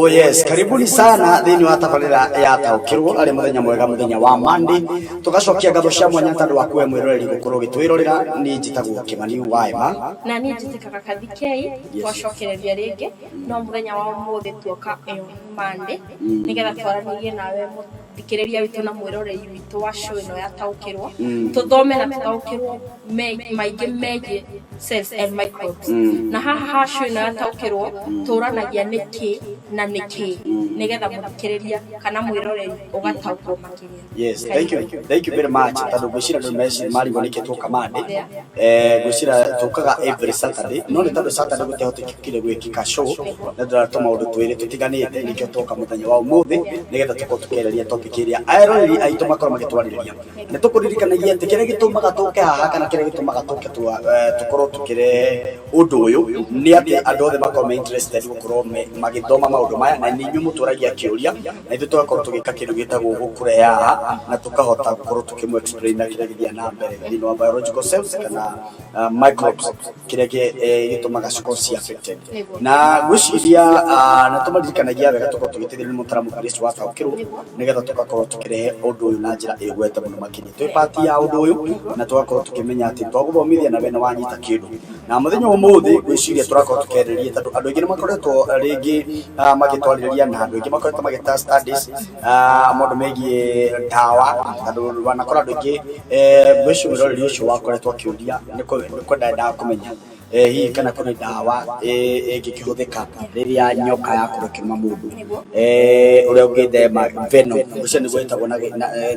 Oh yes, karibuni sana thĩinĩ wa tabarĩra ya taũkĩrwo arĩ mũthenya mwega mũthenya wa Monday. Tũgacokia ngatho cia mwanya tondũ wa kuwe mwĩroreri gũkorwo ũgĩtwĩrorera. Niĩ njĩtagwo Kĩmani wa Emma. Na niĩ njĩtĩkaga Kathikei. Twacokereria rĩngĩ no mũthenya wa ũmũthĩ tuoka ĩyo Monday nĩgetha twaranĩrie nawe mũthikĩrĩria witũ na mwĩroreri witũ wa show ĩno ya taũkĩrwo, tũthome na tũtaũkĩrwo maingĩ megiĩ cells and microbes. Na haha ha show ĩno ya taũkĩrwo tũranagia nĩkĩ na nĩkĩ nĩgetha mũthikĩrĩria kana mwĩroreri ũgataũkwo makĩria. Yes, thank you. Thank you very much. Tondũ ngwĩciria andũ meci marigwo nĩkĩ tũka Monday. Ngwĩciria tũkaga every Saturday. No nĩ tondũ Saturday gũtiahotekekire gwĩkĩka show nĩ ũndũ wa tũmaũndũ twĩrĩ tũtiganĩte, nĩkĩo twoka mũthenya wa ũmũthĩ nĩgetha tũkorwo tũkĩarĩria topic ĩrĩa eroreri aitũ makorwo magĩtwarĩrĩria. Nĩ tũkũririkanagia atĩ kĩrĩa gĩtũmaga tũke haha kana kĩrĩa gĩtũmaga tũke tũkorwo tũkĩrehe ũndũ ũyũ nĩ atĩ andũ othe makorwo me interested gũkorwo magĩthoma maũndũ maya, na nĩ inyuĩ mũtũragia kĩũria na ithuĩ tũgakorwo tũgĩka kĩndũ gĩtagwo gũkũrehe haha na tũkahota gũkorwo tũkĩmũ explain na kĩrĩa gĩthiaga na mbere thĩinĩ wa biological cells kana microbes, kĩrĩa gĩtũmaga cikorwo ci affected. Na ngwĩciria na tũmaririkanagia wega tũkorwo tũgĩteithĩrĩrio nĩ mũtaramu Grace wa Taũkĩrwo nĩgetha tũgakorwo tũkĩrehe ũndũ ũyũ na njĩra ĩgwete mũno makĩria. Twĩ part ya ũndũ ũyũ na tũgakorwo tũkĩmenya atĩ twagũthomithia na we nĩ wanyita kĩndũ. Na mũthenya wa ũmũthĩ ngwĩciria tũrakorwo tũkĩarĩrĩria tondũ andũ aingĩ nĩ makoretwo rĩngĩ magĩtwarĩrĩria na andũ aingĩ makoretwo magĩta studies maũndũ megiĩ ndawa, tondũ wanakora andũ aingĩ, ngwĩciria mwĩroreri ũcio wakoretwo akĩũria nĩ kwenda endaga kũmenya hihi kana kũrĩ ndawa ĩngĩkĩhũthĩka rĩrĩa nyoka yakorwo ĩkĩrũma mũndũ, ũrĩa ũngĩthema venom. Ũcio nĩguo ĩtagwo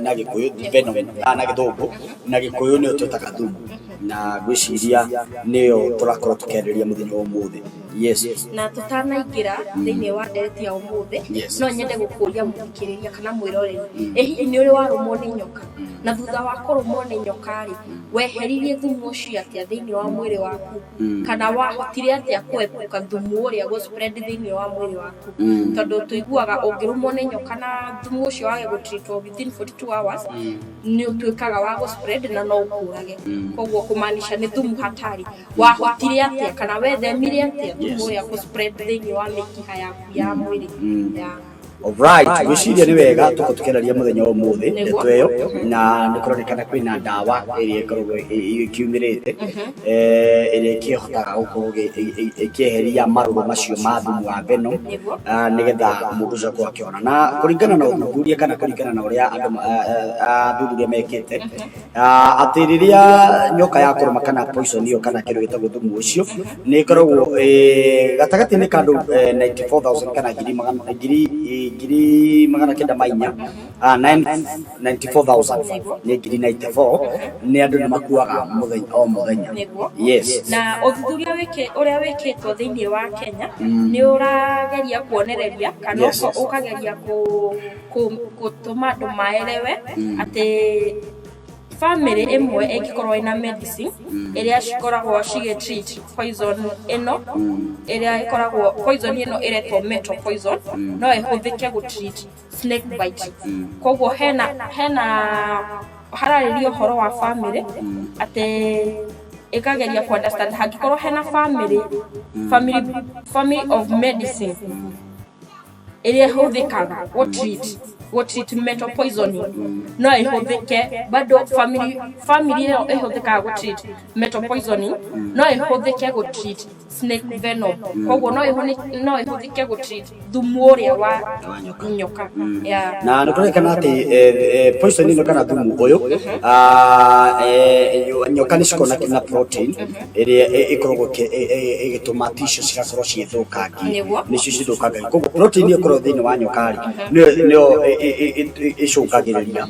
na Gĩkũyũ venom, na Gĩthũngũ, na Gĩkũyũ nĩyo twĩtaga thumu, na ngwĩciria nĩyo tũrakorwo tũkĩarĩrĩria mũthenya wa ũmũthĩ. Yes. Na tũtanaingĩra thĩinĩ wa ndereti ya ũmũthĩ, no nyende gũkũria mũthikĩrĩria kana mwĩroreri, ĩ hihi nĩ ũrĩ warũmwo nĩ nyoka? Na thutha wa kũrũmwo nĩ nyoka rĩ, weheririe thumu ũcio atĩa thĩinĩ wa mwĩrĩ waku? Kana wahotire atĩa kũepuka thumu ũrĩa gũ spread thĩinĩ wa mwĩrĩ waku? Tondũ tũiguaga ũngĩrũmwo nĩ nyoka na thumu ũcio wage gũ treatwo within 42 hours, nĩ ũtuĩkaga wa gũ spread na no ũkũrage. Koguo kũmaanisha nĩ thumu hatari. Wahotire atĩa kana wethemire atĩa thumu ũrĩa gũ spread thĩinĩ wa mĩkiha yaku ya mwĩrĩ? Yeah. Alright, ngwĩciria nĩ wega tũkorwo tũkĩarĩria mũthenya wa ũmũthĩ ndeto ĩyo, na nĩ kũronekana kwĩna ndawa ĩrĩa ĩkoragwo ĩkiumĩrĩte, ĩrĩa ĩkĩhotaga gũkorwo ĩkĩeheria marũrũ macio ma thumu wa venom, nĩgetha mũndũ ũcio akorwo akĩhona. Na kũringana na ũthuthuria kana kũringana na ũrĩa andũ athuthuria mekĩte, atĩ rĩrĩa nyoka yakũrũma kana poison ĩyo kana kĩndũ gĩtagwo thumu ũcio, nĩ ĩkoragwo gatagatĩ-inĩ ka andũ 94,000 kana ngiri magana ngiri 904, 94,000, nĩ ngiri 94, nĩ andũ nĩ makuaga mũthenya o mũthenya. Yes. Na ũthuthuria ũrĩa wĩkĩtwo thĩinĩ wa Kenya nĩ ũrageria kuonereria kana ũkageria gũtũma andũ maelewe atĩ bamĩrĩ ĩmwe ĩngĩkorwo ĩna medicine ĩrĩa cikoragwo cigĩ treat poison ĩno, ĩrĩa ĩkoragwo poison ĩno ĩretwo metal poison, no ĩhũthĩke gũ treat snake bite. Koguo hena hararĩrio ũhoro wa bamĩrĩ atĩ ĩkageria kũ understand hangĩkorwo hena bamĩrĩ family of medicine ĩrĩa ĩhũthĩkaga gũ treat metal poisoning, no ĩhũthĩke bado family ĩyo ĩhũthĩkaga gũ treat metal poisoning no ĩhũthĩke gũ treat snake venom. Koguo no ĩhũthĩke gũ treat thumu ũrĩa wa wa nyoka. Nyoka, yeah. Na nĩ kũronekana atĩ poison ĩno kana thumu ũyũ, nyoka nĩ cikoragwo na protein ĩrĩa ĩkoragwo ĩgĩtũma tissue cigakorwo ciĩthũkangie. Nĩcio cithũkangagia. Koguo protein ĩyo ĩkoragwo thĩinĩ wa nyoka rĩ, nĩyo ĩcũngagĩrĩria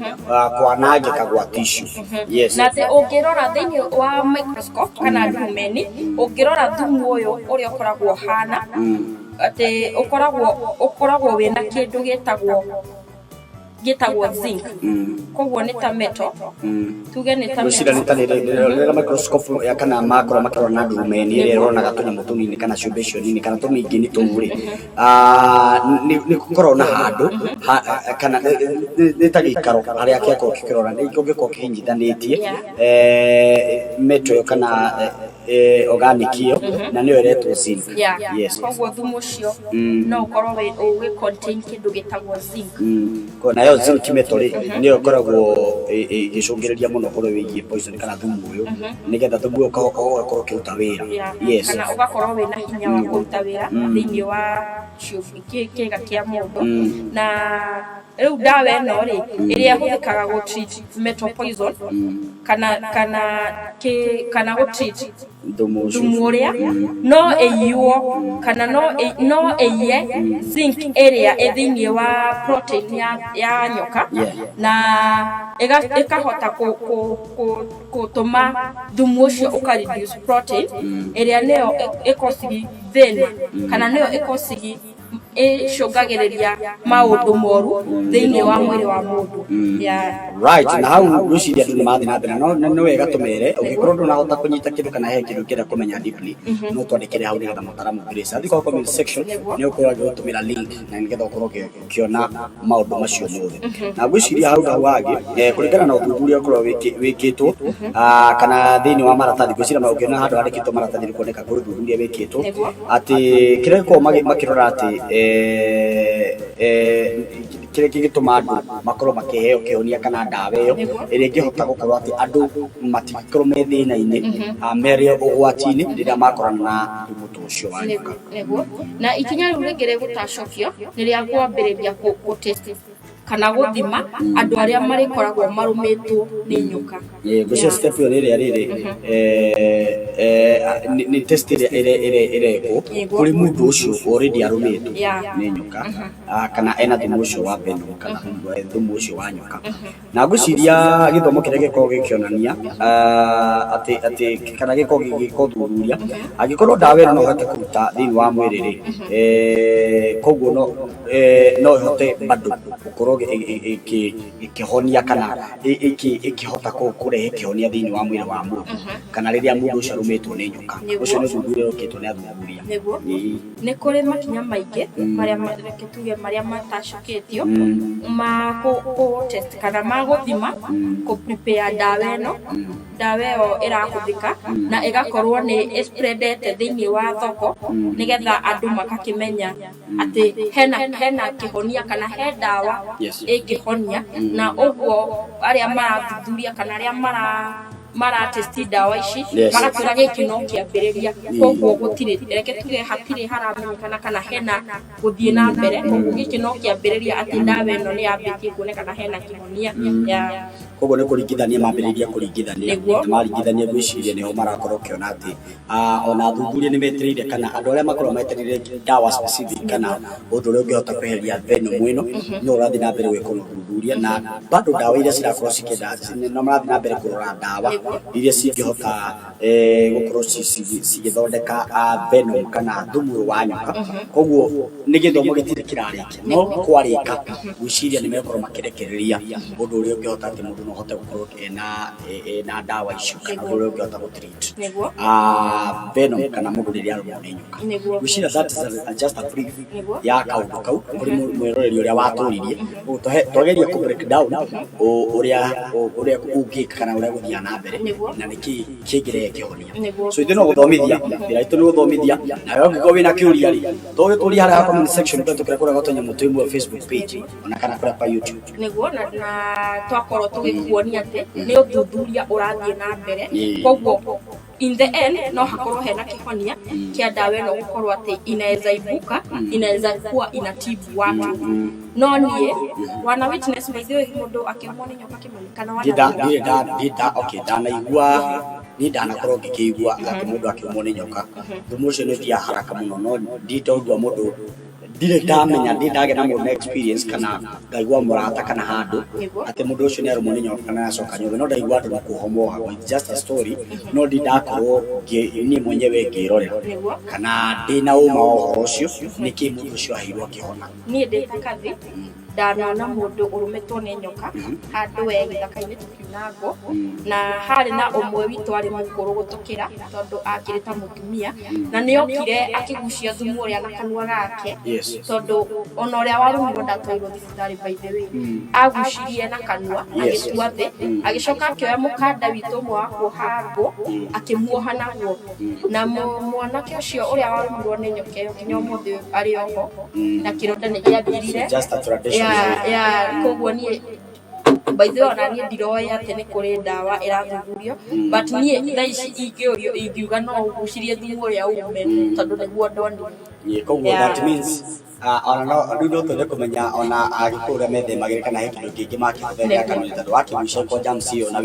kwanangĩka gwa tissue. Yes. Na atĩ ũngĩrora thĩinĩ wa microscope kana ndurumeni, ũngĩrora thumu ũyũ ũrĩa ũkoragwo ũhana, atĩ ũkoragwo wĩna kĩndũ gĩtagwo zinc. Koguo nĩ ta metal, tuge nĩ ta Ngwĩciria nĩ metal. ta rĩrĩa microscope ya kana makorwo makĩrora na ndurumeni ĩrĩa ĩronaga tũnyamũ tũnini kana ciũmbe icio nini kana tũmingini tũu rĩ, nĩ gũkoragwo na handũ kana nĩ ta gĩikaro harĩa kĩakorwo kĩkĩrora, nĩ ũngĩkorwo kĩhinyithanĩtie metal ĩyo kana organic ĩyo, na nĩyo ĩretwo zinc. Yes. Koguo thumu ũcio no ũkorwo ũgĩ contain kĩndũ gĩtagwo zinc. Nayo zinc metal rĩ, nĩyo ĩkoragwo ĩgĩcũngĩrĩria mũno ũhoro wĩgiĩ poison kana thumu ũyũ, nĩgetha thumu ũyũ ũgakorwo ũkĩruta wĩra. Yes. Kana ũgakorwo wĩna hinya wa kũruta wĩra thĩinĩ wa kĩga kĩa mũndũ. Na rĩu ndawa ĩno rĩ, ĩrĩa ĩhũthĩkaga gũ treat metal poison kana gũ treat thumu ũcio, thumu ũrĩa no ĩiywo kana no ĩiye zinc ĩrĩa ĩ thĩinĩ wa protein ya nyoka, na ĩkahota gũtũma thumu ũcio ũka reduce protein ĩrĩa nĩyo ĩkosigi thĩna kana nĩyo ĩkosigi ĩcũngagĩrĩria maũndũ moru thĩinĩ wa mwĩrĩ wa mũndũ. Yeah. Right, na hau ngwĩciria andũ nĩ mathiĩ na mbere, no nĩ wega tũmere ũngĩkorwo ndũnahota kũnyita kĩndũ kana he kĩndũ ũngĩenda kũmenya deeply, no twandĩkĩre hau nĩgetha mũtaramu Grace athiĩ kwa comment section, nĩ ũkorwo agĩgũtũmĩra link na nĩgetha ũkorwo ũkĩona maũndũ macio mothe. Na ngwĩciria hau hau hangĩ, kũringana na ũthuthuria ũkorwo wĩkĩtwo, kana thĩinĩ wa maratathi, ngwĩciria ũngĩona handũ handĩkĩtwo maratathi nĩ kuoneka kwĩ ũthuthuria wĩkĩtwo, atĩ kĩrĩa gĩkoragwo makĩrora atĩ kĩrĩa kĩngĩtũma andũ makorwo makĩheo kĩhonia kana ndawa ĩyo ĩrĩa ĩngĩhota gũkorwo atĩ andũ matingĩkorwo me thĩna-inĩ, merĩ ũgwati-inĩ rĩrĩa makorana na thumu ta ũcio wa nyoka. Nĩguo. Na ikinya rĩu rĩngĩ rĩgũtacũkio nĩ rĩa kwambĩrĩria kũ test kana gũthima andũ arĩa marĩkoragwo marũmĩtwo nĩ nyoka. Ngwĩciria step ĩyo nĩ ĩrĩa rĩrĩ, nĩ test ĩrĩa ĩrekwo kũrĩ mũndũ ũcio already arũmĩtwo nĩ nyoka, kana ena thumu ũcio wa venom kana thumu ũcio wa nyoka. Na ngwĩciria gĩthomo kĩrĩa gĩkoragwo gĩkĩonania atĩ kana gĩkoragwo gĩgĩka ũthuthuria, angĩkorwo ndawa ĩno no ĩhote kũruta thĩinĩ wa mwĩrĩ rĩ, koguo no ĩhote bado gũkorwo ĩkĩhonia kana ĩkĩhota kũrehe kĩhonia thĩinĩ wa mwĩrĩ wa mũndũ, kana rĩrĩa mũndũ ũcio arũmĩtwo nĩ nyoka. Ũcio nĩ ũthuthuria ũkĩtwo nĩ athuthuria. Nĩguo. Nĩ kũrĩ makinya maingĩ marĩa reke tuge marĩa matacũkĩtio ma kũ test kana ma gũthima, kũ prepare ndawa ĩno. Ndawa ĩyo ĩrahũthĩka na ĩgakorwo nĩ ĩspreadete thĩinĩ wa thoko, nĩgetha andũ magakĩmenya atĩ hena kĩhonia kana he ndawa ĩngĩhonia. Na ũguo arĩa marathuthuria kana arĩa maratesti ndawa ici magatwĩra gĩkĩ no kĩambĩrĩria, koguo gũtirĩ, reke tuge hatirĩ haramenyekana kana hena gũthiĩ na mbere. Koguo gĩkĩ no kĩambĩrĩria atĩ ndawa ĩno nĩ yambĩtie kuonekana hena kĩhonia ya Koguo nĩ kũringithania mambĩrĩria kũringithania. Na maringithania, ngwĩciria nĩho marakorwo ũkĩona atĩ ona athuthuria nĩ metereire, kana andũ arĩa makoragwo metereire ndawa specific kana ũndũ ũrĩa ũngĩhota kweheria venom ĩno, no ũrathiĩ na mbere gwĩka ũthuthuria, na bado ndawa iria cirakorwo cikĩenda, no marathiĩ na mbere kũrora ndawa iria cingĩhota gũkorwo cigĩthondeka venom kana thumu ũyũ wa nyoka. Koguo nĩ gĩthomo gĩtirĩ kĩrarĩkia, no kwarĩka ngwĩciria nĩ megũkorwo makĩrekereria ũndũ ũrĩa ũngĩhota atĩ mũndũ no ahote gũkorwo ena ndawa icio kana ũndũ ũrĩa ũngĩhota gũ treat venom kana mũndũ rĩrĩa arũmwo nĩ nyoka. Ngwĩciria that is just a brief ya kaũndũ kau kũrĩ mwĩroreri ũrĩa watũririe. Ũguo twageria kũ break down ũrĩa ũngĩka kana ũrĩa gũthiaga na mbere na nĩkĩ kĩngĩrehe kĩhonia. So ithuĩ no gũthomithia, wĩra witũ nĩ gũthomithia. Nawe ũngĩkorwo wĩna kĩũria rĩ, tũgĩtũria harĩa comment section kũhetũkĩra kũrĩa gwa Tũnyamũ Twĩ Muoyo Facebook page ona kana kũrĩa kwa YouTube. Nĩguo, na twakorwo tũgĩkuonia atĩ nĩ ũthuthuria ũrathiĩ na mbere, koguo in the end no hakorwo hena kĩhonia kĩa ndawa ĩno gũkorwo atĩ inaweza ibuka, inaweza kuwa inatibu watu. No niĩ wana witness, by the way, mũndũ akĩrũmwo nĩ nyoka, Kĩmani, kana wana? Ndirĩ nda ndirĩ nda okay, ndanaigua, niĩ ndanakorwo ngĩkĩigua atĩ mũndũ akĩrũmwo nĩ nyoka, thumu ũcio nĩ ũthiaga haraka mũno, no ndirĩ ndaigua mũndũ, ndirĩ ndamenya, ndirĩ ndagĩa na mũndũ na experience kana ngaigua mũrata kana handũ atĩ mũndũ ũcio nĩ arũmwo nĩ nyoka kana acoka nyũmba, no ndaigua andũ nĩ kuohwo mohagwo. It's just a story, no ndirĩ ndakorwo niĩ mwenyewe ngĩrorera kana ndĩna ũma wa ũhoro ũcio nĩkĩ mũndũ ũcio aheirwo akĩhona. Niĩ ndĩ ta Kathi. Ndanona mũndũ ũrũmĩtwo nĩ nyoka handũ we gĩthaka-inĩ tũkiuna ngũ, na harĩ na ũmwe witũ arĩ mũkũrũ gũtũkĩra tondũ akĩrĩ ta mũtumia, na nĩ okire akĩgucia thumu ũrĩa na kanua gake, tondũ ona ũrĩa warũmirwo ndatwarirwo thibitarĩ, by the way. Agucirie na kanua, agĩtua thĩ, agĩcoka akĩoya mũkanda witũ ũmwe wa kuoha ngũ, akĩmuoha naguo, na mwanake ũcio ũrĩa warũmirwo nĩ nyoka ĩyo nginya ũmũthĩ ũyũ arĩ oho na kĩronda nĩ gĩathirire. Just a tradition. Ya, koguo niĩ, by the way, ona niĩ ndiroĩ atĩ nĩ kũrĩ ndawa ĩrathuthurio, but niĩ thaa ici ingĩũrio ingiuga no ũgucirie thumu ũrĩa ume, tondũ nĩguo ndonire. Yeah, koguo that means ona no rĩu no twende kũmenya ona Agĩkũyũ ũrĩa methemagĩra kana he kĩndũ kĩngĩ makĩhũthĩra gĩa kanua, tondũ wakĩgucia ko germs ĩyo na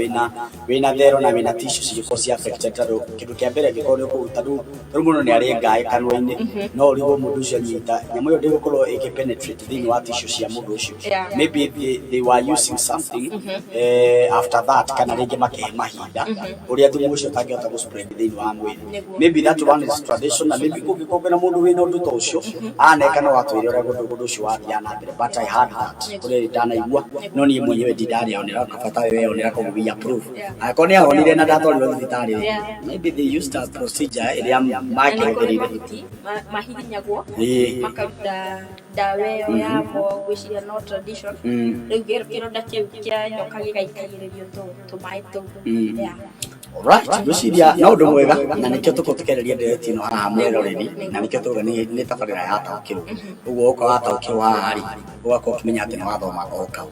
wĩna thero na wĩna tissue cigĩkorwo ci affected, tondũ kĩndũ kĩa mbere angĩkorwo nĩ ũkũruta rĩu mũndũ nĩ arĩ ngaĩ kanua-inĩ, no ũrigwo mũndũ ũcio anyita nyamũ ĩyo ndĩgũkorwo ĩkĩ penetrate thĩinĩ wa tissue cia mũndũ ũcio. Maybe they were using something after that, kana rĩngĩ makĩhe mahinda ũrĩa thumu ũcio ũtangĩhota gũ spread thĩinĩ wa mwĩrĩ. Maybe that one is tradition, na maybe kũngĩkorwo kwĩna mũndũ wĩna ũndũ ta ũcio aneka, no atwĩre ũrĩa ũndũ ũcio wathiaga na mbere. But I heard that kũrĩ ndanaigua, no niĩ mwenyewe ndindarĩonera, kabata weyonera, koguo we approve. Angĩkorwo nĩ ahonire na ndatwarirwo thibitarĩ rĩ, maybe they used a procedure ĩrĩa Na nĩ kũrĩ makĩhũthĩrire. Mahuti mahihinyagwo, makaruta ndawa ĩyo yamo, ngwĩciria no tradition. Rĩu kĩronda kĩu kĩa nyoka gĩgaitagĩrĩrio tũmaĩ tũu. Yeah. Alright, ngwĩciria no ũndũ mwega, na nĩkĩo tũkorwo tũkĩarĩria ndereti ĩno haha, mwĩroreri, na nĩkĩo tuga nĩ tabarĩra ya taũkĩrwo. Ũguo ũka wataũkĩrwo haha rĩ, ũgakorwo ũkĩmenya atĩ nĩ wathoma o kau.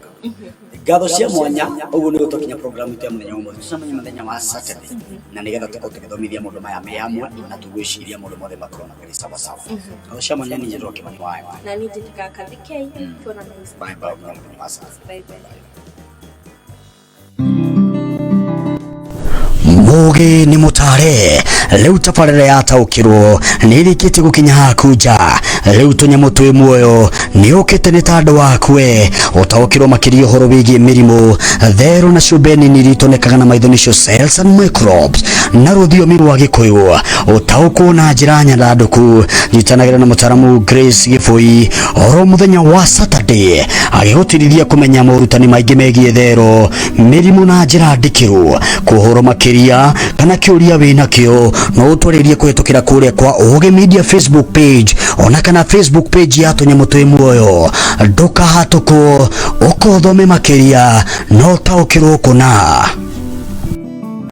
Ngatho cia mwanya. Ũguo nĩguo tũkinya program itũ ya mũthenya wa ũmũthĩ. Tũcemanie mũthenya wa Saturday, na nĩgetha tũkorwo tũgĩthomithia maũndũ maya me hamwe, na tũgwĩciria maũndũ mothe makorwo makĩrĩ sawa sawa. Ngatho cia mwanya. Niĩ njĩtagwo Kĩmani Wayo. Na niĩ njĩtĩkaga Kathikei. Tuonane. Bye bye nginya mũthenya wa Saturday. Bye bye. Mugi nĩ mũtare. Rĩu tabarĩra yataũkĩrwo nĩ ĩrĩkĩtie gũkinya haku nja. Rĩu tũnyamũ twĩ muoyo nĩ ũkĩte nĩ tandũ wakwe ũtaũkĩrwo makĩria ũhoro wĩgiĩ mĩrimũ, therũ na ciũmbe nini iria itonekaga na maitho, nĩcio cells and microbes na rũthiomi rwa Gĩkũyũ. Ũtaũkwo na njĩra nyandandũku. Nyitanagĩra na mũtaramu Grace Gĩbũi oro mũthenya wa Saturday agĩgũtirithia kũmenya morutani maingĩ megiĩ thero, mĩrimũ na njĩra ndikĩru. Kũhoro makĩria kana kĩũria wĩnakĩo, no ũtwarĩrie kũhĩtũkĩra kũrĩa kwa Ũgĩ Media Facebook page, ona kana Facebook page ya Tũnyamũ Twĩ Muoyo. Ndũkahatũkwo, ũkothome makĩria no ũtaũkĩrwo kũna.